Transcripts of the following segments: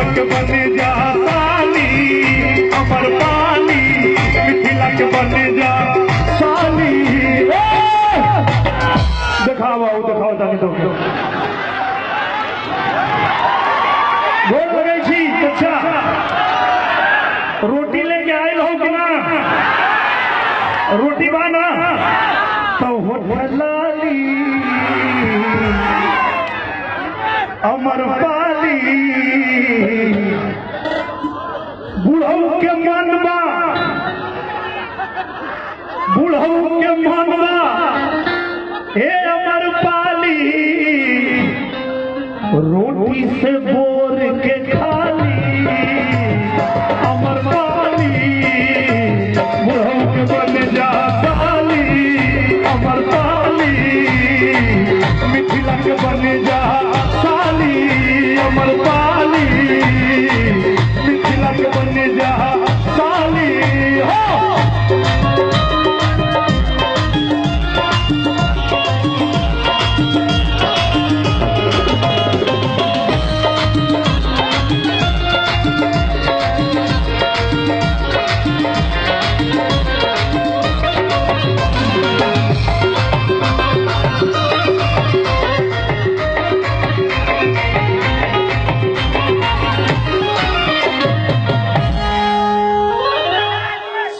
मिथिला के बन जा साली अमर पाली, मिथिला के बन जा साली। दिखाओ बाबू दिखाओ तनी तो गोर लगै छी। अच्छा रोटी लेके आयल हो कि ना? रोटी बना तो होठलाली अमर पाली, बुढ़ऊ के मनबा, बुढ़ऊ के मनबा हे अमर पाली, रोटी से बोर के खाली अमर पाली, बुढ़ऊ के बन जा साली अमर पाली, मिथिला के बन जा साली अमर पाली, मिथिला के बन जा साली हो।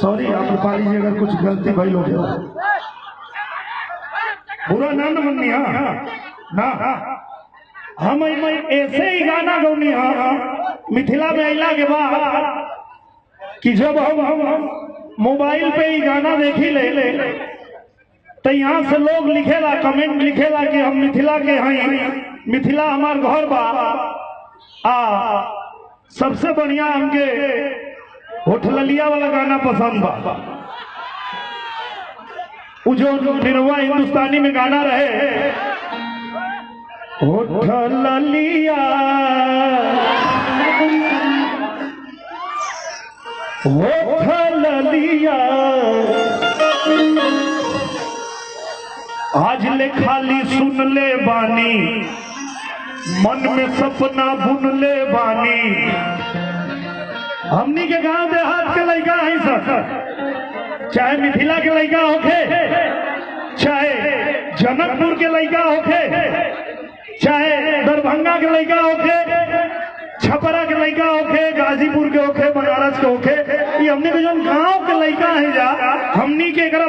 सॉरी आम्रपाली जी अगर कुछ गलती भई हो गया, बुरा ना मननी। हाँ ना हम ऐसे ही गाना गौनी। हाँ मिथिला में अला के बाद कि जब हम मोबाइल पे ही गाना देखी ले तो यहाँ से लोग लिखेला, कमेंट लिखेला कि हम मिथिला के हैं, मिथिला हमार घर बा, आ सबसे बढ़िया हमके होठललिया वाला गाना पसंद बा। उ जो निरहुआ हिंदुस्तानी में गाना रहे होठललिया होठललिया, आज ले खाली सुन ले बानी, मन में सपना बुन ले बानी। हमनी के गांव देहात के लड़का है सर, चाहे मिथिला के लड़का होखे, चाहे जनकपुर के लड़का होखे, चाहे दरभंगा के लड़का होखे, छपरा के लड़का होखे, गाजीपुर के होखे, बनारस के होखे, ये हमनी के जो गांव के लड़का है जा हमनी के एकरा